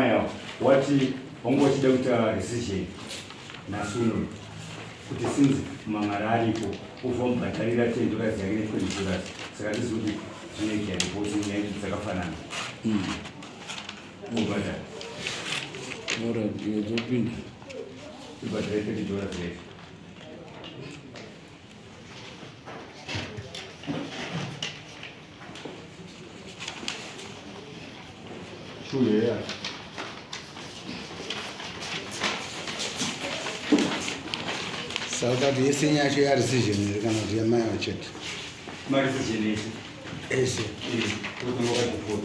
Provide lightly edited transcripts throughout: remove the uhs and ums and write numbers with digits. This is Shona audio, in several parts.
Wamai avo wati wanga uchida kuita rescission nhasi uno kuti since mamari aripo ubva mubhadharira 10 dollars yake ne 20 dollars saka handizivi kuti zvinoita here because nyaya idzi dzakafanana. Ubhadhara. Alright, iwe dzopinda. Ubhadhare 30 dollars yake. Shuye ya. Saka kuti yese yacho yarescission here kana kuti yamai avo chete? Marescission ese. Ese. Eh, kutonga kwa default.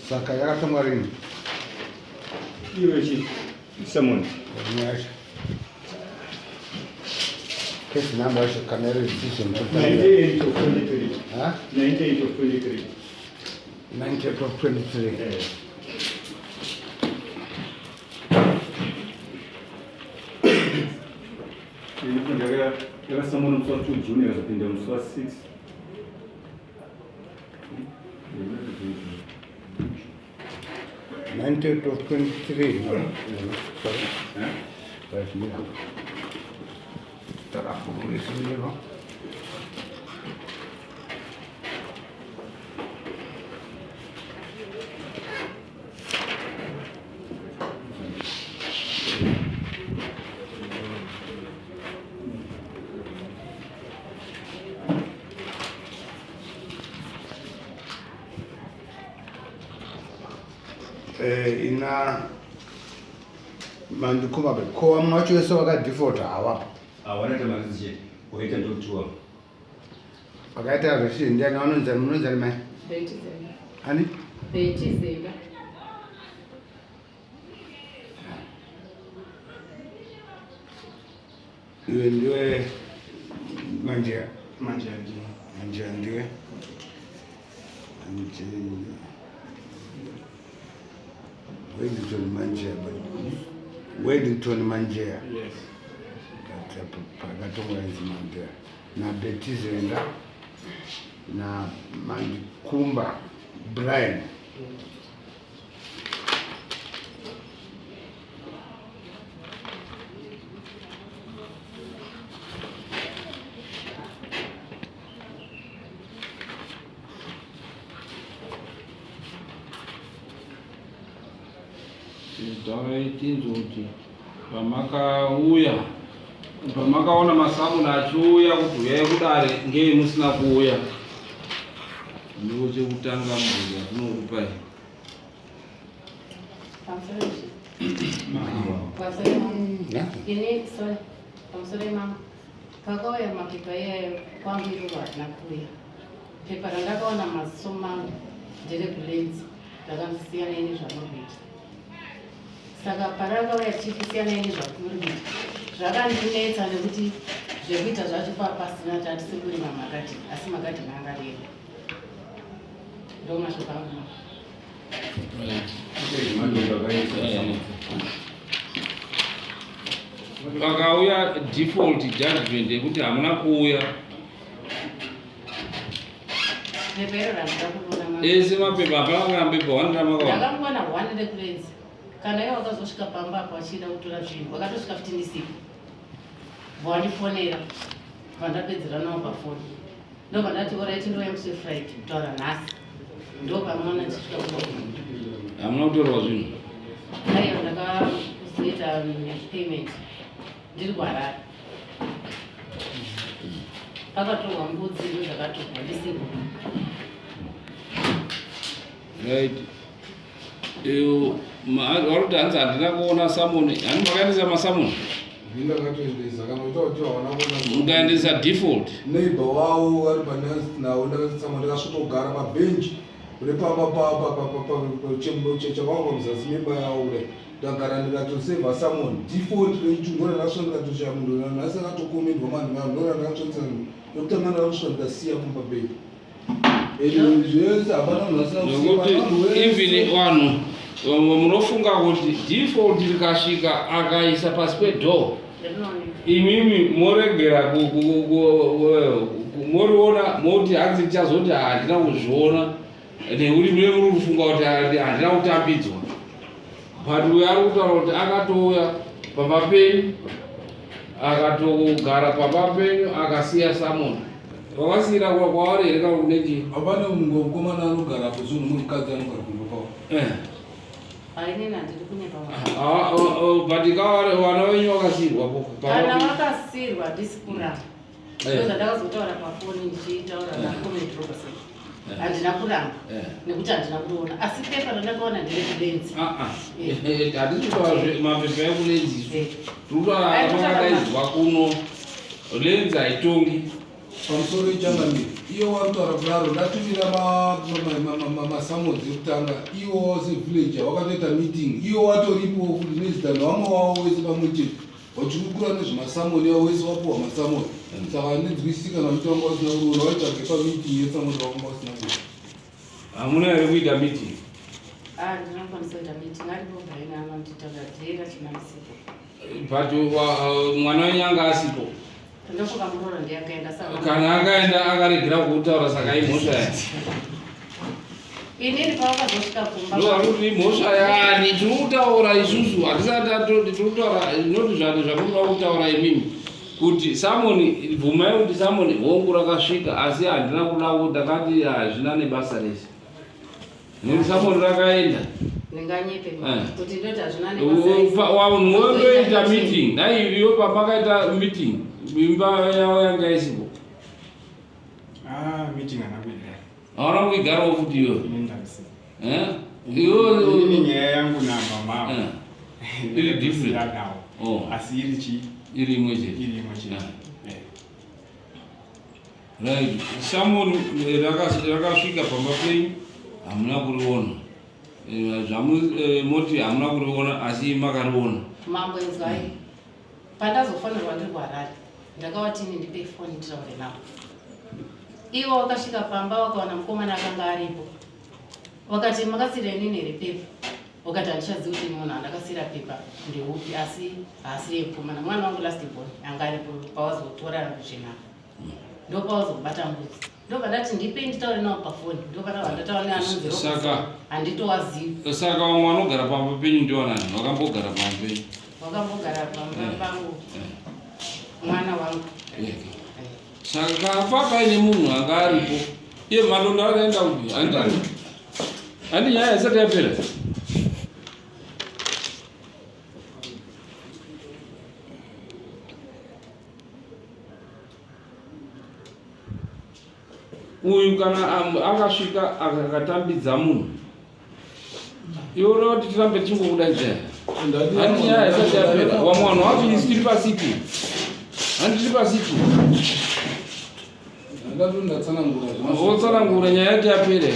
Saka yakatongwa rini? Iwe chi summon. Yacho. Case number yacho kana iri decision. 98 of 23. Ha? 98 of 23. 98 of 23. Eh. Yakasamona musi wa 2 June yakazopinda musi wa 6. 98 of 23. No, no, sorry. Right here. Tarafu Eh, ina mandikuma be ko vamwe vacho vese vakadefaulta havapo. Hawana tamazizi chete. Waita ndokutuwa. Vakaita rescission ndiani vanonzani munonzani mai? Betty Zemba. Ani? Betty Zemba. Iwe ndiwe manje Manje ndiwe. manje ndiwe manje Wellington Manjeya but Wellington Manjeya. Yes. But pakatongwa inzi Manjeya na Betty Zenda na Mandikumba Brian. Taurai tinzwe kuti pamakauya pamakaona masamuna achiuya kuti uyai kudare ngei musina kuuya ndiwo chekutanga mubvunzo watinokupai. Ini sorry, pamusoro imama pakauya mapepa iyayo kwangu iroro harina kuuya. Pepa randakaona maziso mangu nderekulenzi rakanzi siyanai nezvamuri kuita. Saka parakauya chiti siyanai nezvamuri kuita zvakandinetsa nekuti zvekuita zvacho papasina tatisiri kurima magadheni asi magadheni anga ari edu. Ndo mashoko angu mama. Pakauya default judgment yekuti hamuna kuuya Pepa iro randida kuona mama. Ese mapepa hapana kana pepa one ramakaona. Ndakangowana one rekurenzi. Kana iwo wakazosvika pamba apo achida kutora zvinhu wakatosvika futi ndisipo. Vandifonera vandapedzera navo pafoni. Ndobva ndati alright ndouya musi weFriday kutaura nhasi. Ndopamaona ndichisvika kumba. Hamuna kutorwa zvinhu. Aiwa ndakazoita payment ndiri kuHarare. Pakatorwa mbudzi ndozvakatorwa ndisipo. Right. Iyo vari kuti hanzi handina kuona summon. Hani makaendesa masummon? Ndakatoendesa kana kuti kuti hawana kuona. Mukaendesa default. Neighbor wavo vari panasi navo ndakatsamwa ndakasvotogara pabhenji repamba chakavakwa muzasi memba yavo kudai ndagara ndikatosevha summon default reichungora ndakasvika ndikatoshaya munhu nhasi akatokomendwa manhu vanhu ndora ndakatsvakisa yekutanga ndakasvika ndikasiya pamba pedu zvese hapana munhu asina Nokuti even vanhu vamwe munofunga kuti default rikasvika akaisa pasi pedoor. Imimi moregera moriona moti hanzi ndichazoti handina kuzviona nekuti mune muri kufunga kuti handina kutambidzwa but uyo ari kutaura kuti akatouya pamba penyu akatogara pamba penyu akasiya samona wakasiyira kwavari here kana kune chii? Hapana mukomana anogara apo zvinhu mukadzi anogara kumba kwavo. Eh. Hainini handiri kunyepa. Ah, oh, oh, but kavari vana venyu vakasiyirwa po. Kana vakasiyirwa handisi kuramba. Eh. Ndozvandakazotaura pafoni ndichitaura naComrade Robertson. Handina kuramba nekuti handina kuona asi pepa randakaona nderekulenzi. Ah, ah. Handisi kutaura mapepa ekulenzi isu. Tiri kutaura makadaidzwa kuno lenzi haitongi. Pamusoro ichangamire iye warutaura kudaro ndatumira masamodzi ekutanga iwo sevillager wakatoita meeting iwo watoripowo futi nezita nevamwe wavo wese pamwe chete vachikukura nezvemasamoni ivo wese wapuwa masamoni saka handinzwisisi kana uchiti wanga usina kuroora waitsvage pameeting yesamoni vakanga usina kuroora. Hamuna here kuita meeting? Ah, ndinokwanisa kuita meeting aripo Brian anonditaura dhera chinamisipo. But mwana wenyu anga asipo. Ndofunga muroora ndiye akaenda saka. Kana akaenda akaregera kutaura saka imhosva yani. Inini pavakazosvika kumba. Ndokuti imhosva yani tiri kutaura isusu hatisati tatoti tiri kutaura noti zvati zvamunoda kutaura imimi kuti samoni bvumai kuti samoni hongu rakasvika asi handina kuda ndakati hazvina nebasa rese. Nekuti samoni rakaenda. Ndinganyepe Eh. kuti ndoti hazvina nebasa. Vanhu vondoita meeting nai iyo pamakaita meeting imba yavo yanga isipo. Ah, meeting hana kuigara. Hauna kuigarawo futi iwe. Ini ndakasiya. Eh? Iwe Inini nyaya yangu namama. Eh. Iri different. Nawo. Oh. Asi iri chi Iri imwe chete. Iri imwe chete. Eh. Eh. Right. Samoni rakasvika pamba penyu hamuna kuriona. Zvamu moti hamuna kuriona asi makariona. Mambo inzwai. Pandazofonerwa ndiri kuHarare ndakavati ini ndipe foni nditaure navo. Ivo vakasvika pamba vakawana mukomana akanga aripo. Vakati makasiyira inini here pepa? Vakati handichazivi kuti munhu andakasiyira pepa ndeupi asi haasiriye mukomana. Mwana wangu last born anga aripo pawazotora zvenhaka. Ndopawazobata mbudzi. Ndobva ndati ndipei nditaure navo pafoni. Ndopandabva ndataura neanonzi Robert. Saka Handitowazivi. Saka vamwe vanogara pamba penyu ndiwanani? Vakambogara pamba penyu? Wakambogara pamba pangu mwana wangu. Saka pa paine munhu anga aripo iye Matondo akaenda kupi? Handiti handi nyaya isati yapera. Uyu kana akasvika akatambidza munhu iwe unoda kuti tirambe tichingokudaidza handi nyaya isati yapera. Wamwe vanhu wacho isi tiri pasiti handi tiri pasiti Ndati ndatsanangura zvino. Wotsanangura nyaya yati yapera.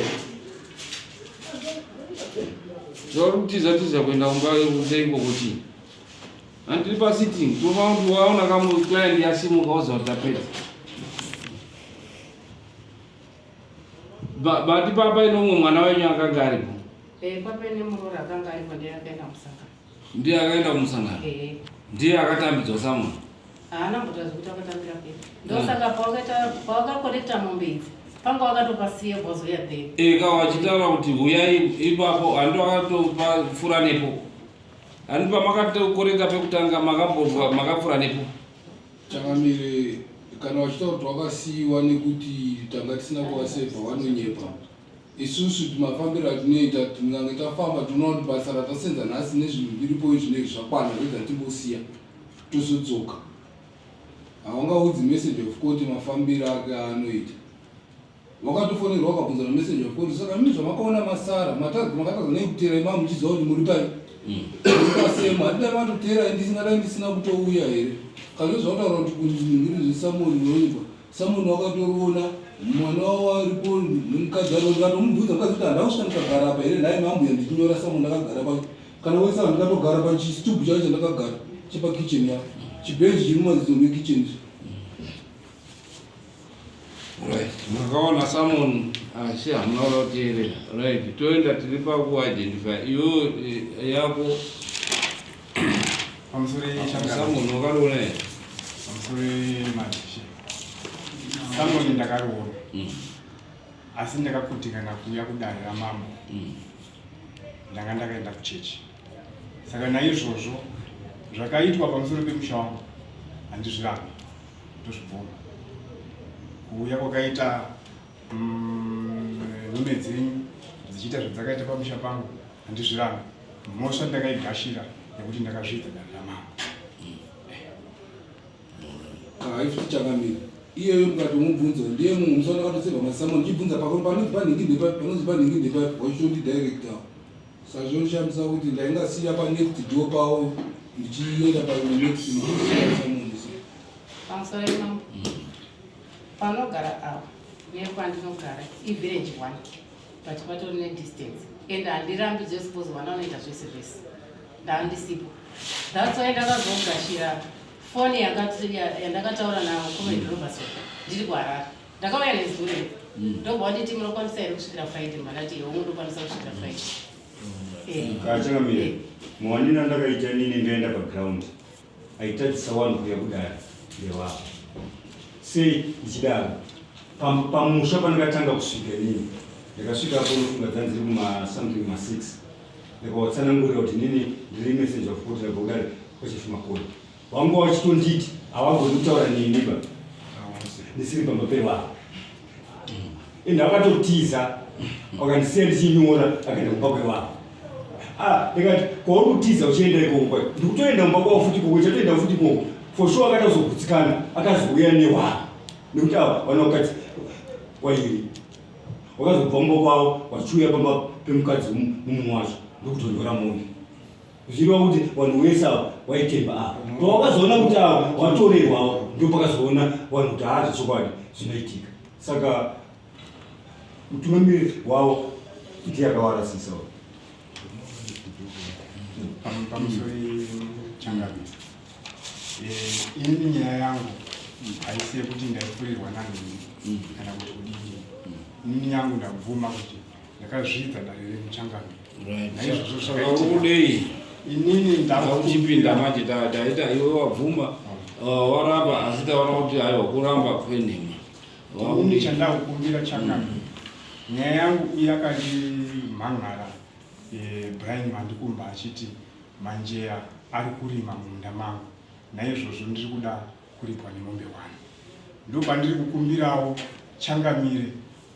Zvauri kutiza tiza kuenda kumba kuseiko kuti handiri pasitting tofanira kuti waona kamu client yasimuka woziva kuti tapedza. Bati papa ine umwe mwana wenyu akanga aripo. Papa ine muroora akanga aripo ndiye akaenda kumusangano. Ndiye akaenda kumusangano. Ndiye akatambidzwa samoni. Haana mbotazi kuti akatambira pepa. Ndosaka pawakakolekta mombe idzi panga wakatopasiya bwazoya there. Eka wachitaura kuti huyai ipapo handi wakatopfura nepo. Handi pamakatokoreka pekutanga makambonzwa makapfura nepo. Changamire kana vachitaura kuti wakasiyiwa nekuti tanga tisina kuvasevha vanonyepa. Isusu mafambiro atinoita tingange tafamba tinoona kuti basa ratasenza nhasi nezvinhu zviripo izvi nezvi zvakwana rega timbosiya tozodzoka. Hawangaudzi message of court mafambiro ake aanoita. Wakatofonerwa wakabvunza na message of court saka mimi zvamakaona masara makatadza nei kuteera imama muchiziva kuti muri pai muri pasema handidai matoteera ndisingadai ndisina kutouya here kana zvataura kuti kuningiri zvesamoni unonyepa samoni wakatoriona mwana wavo aripo nemukadzi aripo ndikatomubvunza mukadzi kuti handina kusvika ndikagara apa here nhai mambuya ndichinyora samoni ndakagara pa kana wese ndikatogara pachisitubu chacho chandakagara chepakitchen yavo chibhenji chiri mumazizo mekitchen. Right, makaona summon asi hamuna kuda kuteerera. Right, toenda tiri pakuidentify iwe yako. Pamusoro yechangara. Samoni wakariona here? Pamusoro yemadzishe. Samoni ndakariona. Asi ndakakutikana kuuya kudare ramambo. Ndanga ndakaenda kuchechi. Saka naizvozvo zvakaitwa pamusoro pemusha wangu handizvirambi. Ndozvibvuma. Kuuya kwakaita nhume dzenyu dzichiita zvadzakaita pamusha pangu handizvirambi. Mhosva ndakaigashira nekuti ndakazvidza dare ramambo. Haifuti chakamira iyeyo mukatomubvunza ndiye munhu musi wandakatoseva masamoni ndichibvunza pako panonzi panhingi ndepapi panonzi panhingi ndepapi wachitondidirecta saka zvinondishamisa kuti ndaingasiya panext door pavo ndichienda panext samoni. Pamusoro imambo, panogara ava nekwandinogara ivillage one, but patori nedistance and handirambi just because vana vanoita zvese zvese. Ndaandisipo, that's why ndakazogashira foni yandakataura naComrade Robertson ndiri kuHarare. Ndakauya nezure, ndobva wanditi munokwanisa here kusvikira Friday? Mandati iwe unondokwanisa kusvikira Friday. Kachangamire, muwanino andakaita nini ndaenda paground aitadzisa vanhu kuya kudare ndewavo. Sei ndichidaro? Pamusha pandakatanga kusvika nini, ndakasvika apo nofunga dzanziri kuma something ma6. Ndikavatsanangurira kuti nini ndiri messenger of court, ndabva kudare kwaChief Makoni. Vanga vachitonditi havagoni kutaura neni ba ndisiri pamba pevavo, ende akatotiza akandisiya ndichinyora, akaenda kumba kwevavo. Ah, ndikati kwauri kutiza uchienda ikoko, ndikutoenda kumba kwavo futi koko, chatoenda futi koko for sure. Akada kuzogutsikana akazouya newavo nekuti ava vana vakadzi wairi wakazobva mumba kwavo vachiuya pamba pemukadzi mumwe wacho ndokutonyora mombe, zvichireva kuti vanhu vese ava waitemba ava. Pawakazoona kuti ava watorerwawo, ndo pakazoona vanhu kuti haa, zvechokwadi zvinoitika. Saka mutungamiri wavo ndiye akawarasisa. Pamusoro changamire, inini nyaya yangu haisi yekuti ndaifurirwa nanhini kana kuti kudini. Inini yangu ndabvuma kuti ndakazvidza dare remuchangamire. Naizvozvo Saka uri kudei? Inini Uchipinda manje taita iwe wabvuma, waramba, asi taona kuti aiwa, kuramba kwenhema. Inini chandakukumbira changamire, nyaya yangu yakandimhan'ara Brian Mandikumba achiti Manjeya ari kurima mumunda mangu, naizvozvo ndiri kuda kuripwa nemombe 1. Ndopandiri kukumbirawo changamire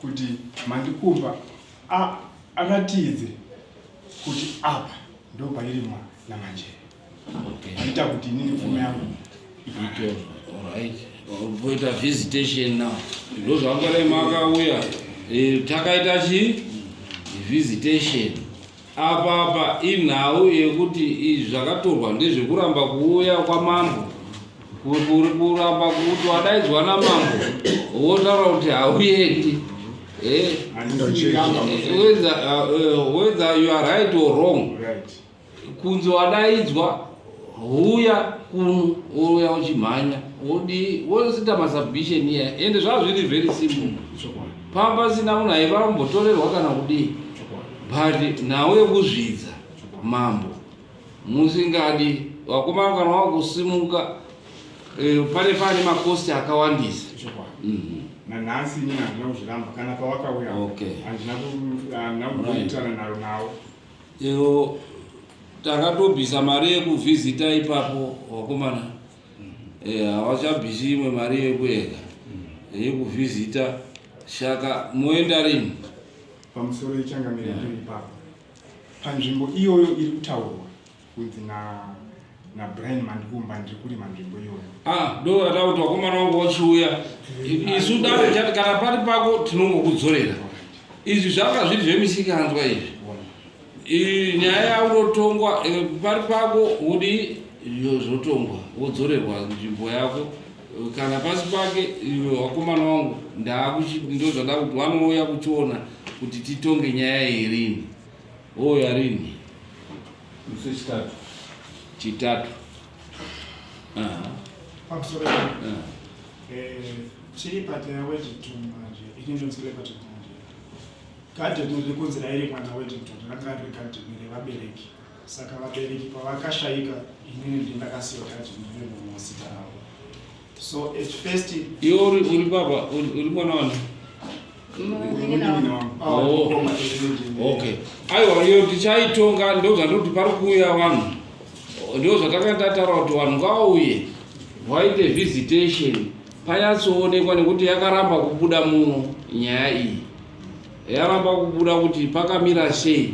kuti Mandikumba aratidze kuti apa ndo pairimwa naManjeya, aita kuti inini pfuma yangu. Ito, alright, poita visitation now. Ndo zvangarai makauya. Takaita chi visitation apa. Apa inhau yekuti izvi zvakatorwa ndezvekuramba kuuya kwamambo, kuramba kuti wadaidzwa namambo wotaura kuti hauendi. Whether you are right or wrong, kunzi wadaidzwa huya kuno, wouya uchimhanya, wodi wosita masubmission iya. Ende zvava zviri very simple, pamba pasina munhu aifana kumbotorerwa kana kudii, but nhau yekuzvidza mambo musingadi vakomana kana wakusimuka, pane macosts akawandisa. Nanhasi inini handina kuzviramba kana pawakauya. Handina kuitirana naro nawo. Ero takatobvisa mari yekuvhizita ipapo vakomana. Havachabvisi imwe mari yekuenda yekuvhizita. Saka moenda rini? Pamusoro ichangamire, ndiri ipapo panzvimbo iyoyo iri kutaurwa kunzi naBrian Mandikumba ndiri kurima nzvimbo iyoyo. Ah, ndo vada kuti vakomana vangu vachiuya. Isu dare chati kana pari pako tinongokudzorera. Izvi zvanga zviri zvemisikanzwa izvi. Nyaya yaunotongwa, pari pako udi zvotongwa, wodzorerwa nzvimbo yako. Kana pasi pake, iwe vakomana vangu ndo zvada kuti vanouya kuchiona kuti titonge nyaya iyi rini, ouya rini? Musi wechitatu. Chitatu. Aha. Pamusoro, tiri pataya Weddington manje, ini ndinonzi Cleverton manje. Gadheni riri kunzi rairimwa naWeddington ranga riri gadheni revabereki. Saka vabereki pavakashaika inini ndindakasiyiwa title ndine muzita ravo. So at first Iwe uri baba, uri mwana wani? Munin'ina wangu. Oh. Okay, aiwa, iyo tichaitonga. Ndo zvandoti pari kuuya vanhu, ndo zvatakanga tataura kuti vanhu ngavauye vaite visitation, panyatsoonekwa, nekuti yakaramba kubuda muno nyaya iyi, yaramba kubuda kuti pakamira sei.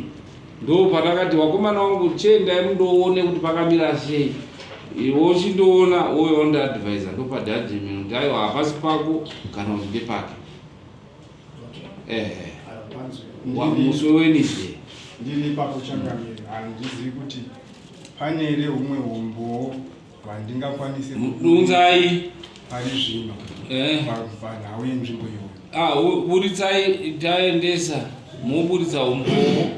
Ndo patakati, vakomana vangu, chiendai mundoone kuti pakamira sei. Iwe uchindoona uye wondiadvisa, ndopadhadhimini kuti aiwa, hapasi pako kana kuti ndepake. Ehe. Musi weWednesday. Ndiri ipapo changamire, handizivi kuti pane here humwe humbowo hwandingakwanise Unzai. pari zvino panhau yenzvimbo iyoyo. Ah, buritsai, taendesa, moburitsa umbowo.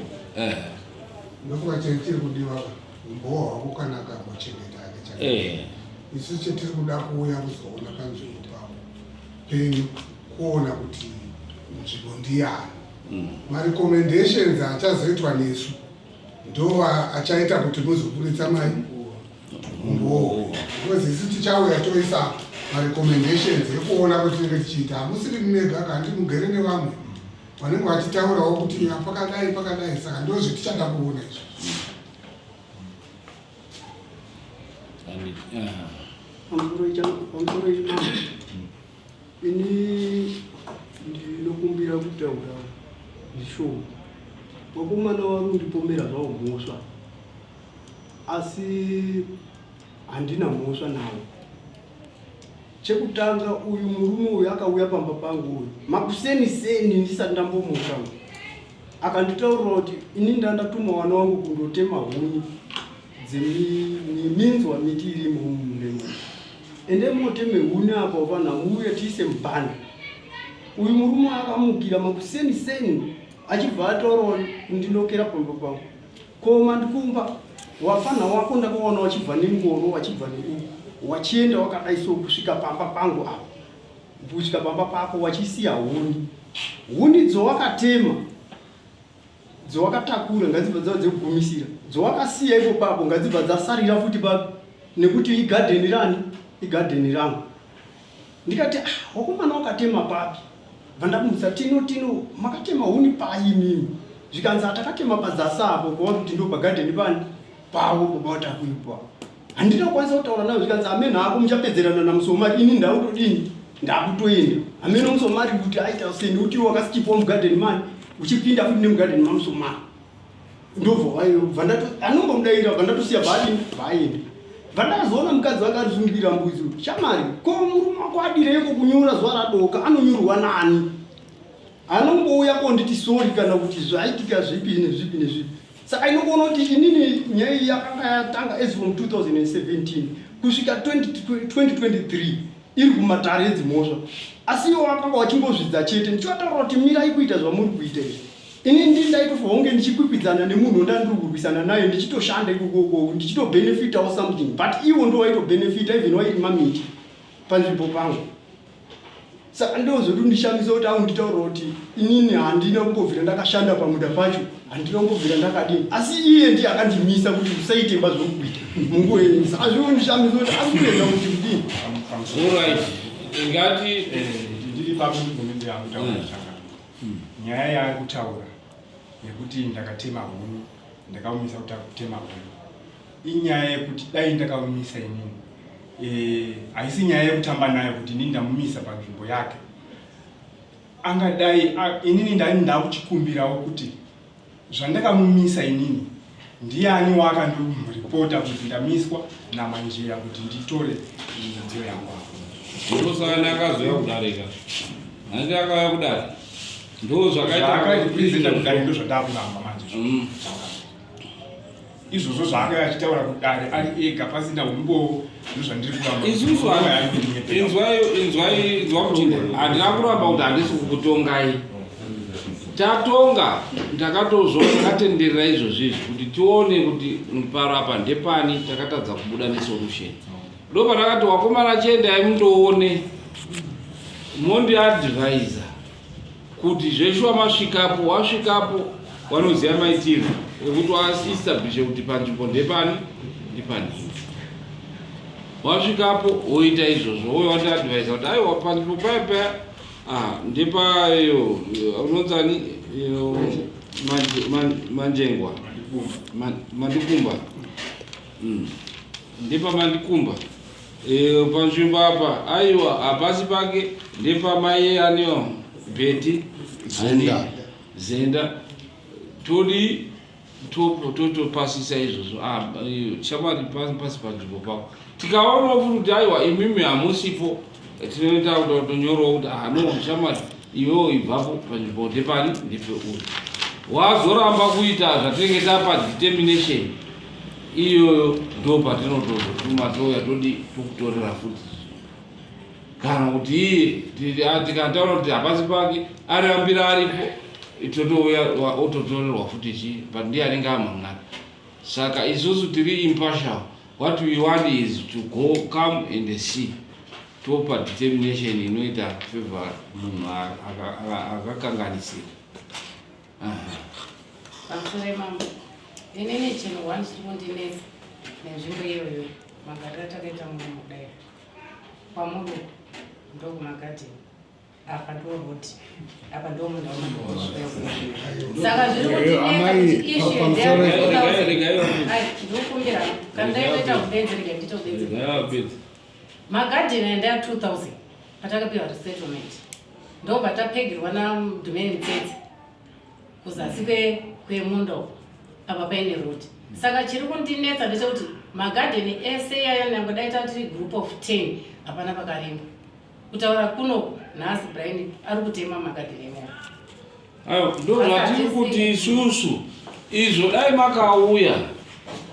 Ndokuva chetiri kudiwa umbowo hwako kana akambochengeta ake chake. Isu chetiri kuda kuuya kuzoona panzvimbo pavo penyu, kuona kuti nzvimbo ndiyani. Marecommendations achazoitwa nesu ndo achaita kuti muzoburitsa mai umbowo, because isu tichauya toisa marecommendations ekuona kuti tinenge tichiita. Hamusiri mega kandi mugere nevamwe vanenge vachitaurawo kuti ya, pakadai pakadai, saka ndo zvetichada kuona izvo. Pamusoro ichimama, ini ndinokumbira kutaura zvishoma. Vakomana vari kundipomera zvavo mhosva, asi handina mhosva nawo. Chekutanga, uyu murume uyu akauya pamba pangu uyu makuseni seni ndisati ndambomuka, akanditaurira kuti ini ndandatuma vana vangu kundotema huni dzemiminzwa, miti irimo mundemo, ende moteme huni apa vanhu amuuye tiise mubhani. Uyu murume akamukira makuseni seni achibva ataura kundinokera pamba pangu, "Ko Mandikumba, wafana wako ndakaona wachibva nengoro, wachibva neuku, wachienda wakadai so kusvika pamba pangu apa, kusvika pamba pako wachisiya huni. Huni dzowakatema, dzowakatakura, ngadzibva dzava dzekugumisira. Dzowakasiya ipo papo ngadzibva dzasarira futi papi, nekuti igadheni rani? Igadheni rangu." Ndikati, "Ah, wakomana, wakatema papi?" Bva "Tino, Tino, makatema huni pai imimi?" Zvikanzi, "Atakatema padzasa apo." Kuva kuti ndo pagadheni pani pavo baba watakuipa. Handina kukwanisa kutaura nayo. Zvikanzi, "Ameno ako, muchapedzerana naMusomari. Ini ndautodini, ndakutoenda. Ameno Musomari kuti aita sei, nekuti iwe wakaskipawo mugadheni mani, uchipinda futi nemugadheni maMusomari." Ndobva bva ndato anombomudayira, bva ndatosiya, bvaadini, bvaaenda. Bva ndazoona mukadzi wake arisungira mbudzi. "Shamari, ko murume wako adireiko kunyura zuva radoka? Anonyurwa nani? Anombouya konditi sorry kana kuti zvaitika zvipi nezvipi nezvipi?" Saka inokuona kuti inini nyaya iyi yakanga yatanga as from 2017 kusvika 2023 iri kumatare edzimhosva, asi iwo vakanga vachimbozvidza chete. Ndichivataura kuti mirai kuita zvamuri kuita izvi. Ini ndaitofanwa kunge ndichikwikwidzana nemunhu wandandiri kurwisana naye, ndichitoshanda ikokoko, ndichitobhenefitawo something, but iwo ndo waitobhenefita, even wairima miti panzvimbo pangu. Saka ndozotondishamisa kuti akunditaurira kuti inini handina kumbobvira ndakashanda pamunda pacho, handina kumbobvira ndakadini, asi iye ndiye akandimisa kuti usaitemba zvokuita munguva yenyu. Saka zvinondishamisa kuti ari kuedza kuti kudini. Alright, ngati Ndiri papo, ndibvumidze yangu taura chakana. Nyaya yaari kutaura yekuti ndakatema huni, ndakaumisa kuti akutema huni, inyaya yekuti dai ndakaumisa inini. Haisi nyaya yekutamba nayo kuti inini ndamumisa panzvimbo yake. Angadai inini ndani ndakuchikumbirawo kuti zvandakamumisa inini, ndiani waakandoripota kuti ndamiswa naManjeya kuti nditore midziyo yangu apo? Ndosaka akazouya kudarika, hanti akauya kudare, ndo zvakaita. Zvaakarepresenta kudare ndo zvandakuramba manje. Izvozvo zvaakauya achitaura kudare ari ega pasina umbowo, ndozvandiri kuramba. Isusu inzwai, inzwai, inzwa muchinda, handina kuramba kuti handisi kukutongai. Tatonga, ndakatozvo takatenderera izvozvizvi kuti tione kuti parapa ndepani. Takatadza kubuda nesolution, ndo patakati, wakomana, chiendai mundoone, mondiadvisa kuti zveshuwa masvikapo, wasvikapo. Wanoziva maitiro ekuti waestablishe kuti panzvimbo ndepani ndepani. Wasvikapo woita izvozvo woyo wandiadvisa kuti aiwa panzvimbo paya paya ah, ndepayo unonzani manjengwa mandikumba Ndepamandikumba e, panzvimbo apa aiwa hapasi pake ndepamai aniyo Betty Zenda. Zenda todi totopasisa izvozvo ah, shamwari pasi panzvimbo pako tikaonawo futi kuti aiwa imimi hamusipo tinoita kutonyorawo kuti ah, no shamwari iwewo ibvapo panzvimbo ndepani ndepeuri wazoramba kuita zvatinenge tapa determination iyoyo ndo patinotozotuma touya todi tokutorera futi kana kuti iye ah, tikataura kuti hapasi pake arambira aripo totouya ototorerwa futi chii but ndiye anenge amhan'ara saka isusu tiri impartial what we want is to go come and see topa determination inoita favor munhu akakanganisira Pamusoro yemambo, inini chinhu one chiri kundinetsa nenzvimbo iyoyo magariro atakaita muno mudai kwamuri uku ndokumagadheni apa ndo road apa ndo munda saka zviri kundinetsa kuti issue ndikukumbira kana ndaitoita ubenzi rega ndiite ubenzi magadheni enda 2000 patakapiwa resettlement ndobva tapegirwa nadhumeni mutsetse kuzasi kwemunda uko apa paine road saka chiri kundinetsa ndechekuti magadheni ese iyaya nyange dai tatiri group of 10 hapana pakarimba kutaura kuno nhasi brian ari kutema magadheni emomo ayo ndozvatiri kuti isusu izvo dai makauya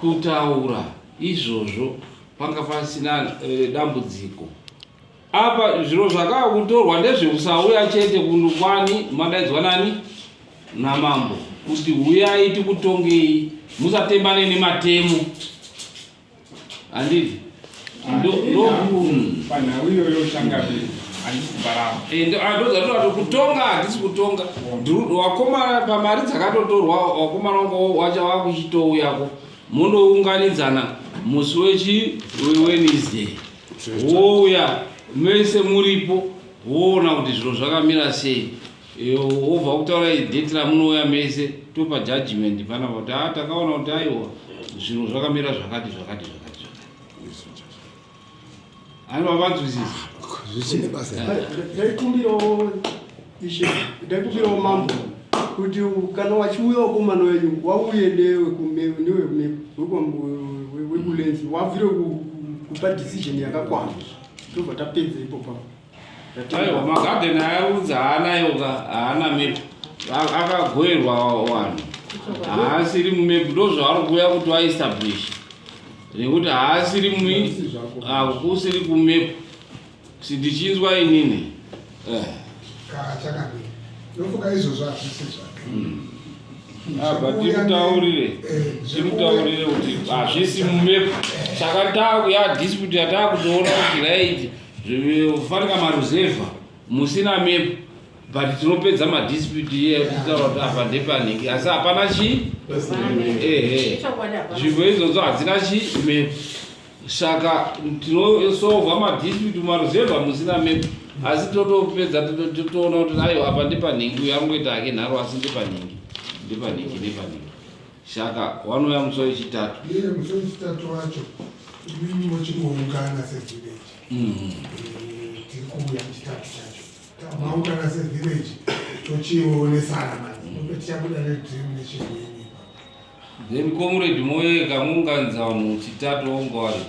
kutaura izvozvo panga pasina eh, dambudziko Apa zviro zvakakutorwa ndezvekusauya chete kundukwani madaidzwa nani namambo kuti huyai tikutongei musatembane nematemo handiti panhau iyoyo changamire handisi kubaramba ndozvatoti kutonga handisi kutonga wakomana pamari dzakatotorwa wakomana wangu wacha wakuchitouyako mundounganidzana musi wechi weWednesday wouya mese muripo woona kuti zviro zvakamira sei wobva kutaura date ramunouya mese topa judgment panapa kuti a ah, takaona kuti aiwa zviro zvakamira zvakati zvakati zvakati zvakati ani vavanzwisisa zvichine basa ndaikumbirawo ishe ndaikumbirawo mambo kuti kana wachiuya wakomana wenyu wauye newekulenzi wabvire kupa decision yakakwana tobva tapedza ipopa aiwa magadheni ayarudza haana yoka haana map akagoerwa vanhu haasiri mumap ndozvaari kuuya kuti vaestablish nekuti haasiri hakusiri kumap sindichinzwa inini eh. Chakamira ndofunga izvozvo hazvisi zvake hmm. Apa timutaurire eh, timutaurire kuti hazvisi mumap saka takuya dispute yatakutoona kuti right zvifanika maruzevha musina map but tinopedza madispute iye tichitaura kuti apa ndepanhingi asi hapana chi ehe nzvimbo idzodzo hadzina chi map saka tinosolva madispute mumaruzevha musina map asi totopedza totoona kuti aiwa apa ndepanhingi uyo angoita hake nharo asi ndepanhingi ndepanhingi ndepanhingi saka wanouya musi wechitatu iye musi wechitatu wacho imimi mochingoungana sevillage mm. eh, tiri kuuya muchitatu chacho tamaungana sevillage tochionesana manje tichabuda nedetermination yenyu Then comrade moyega muunganidza vanhu chitatu waunga wari.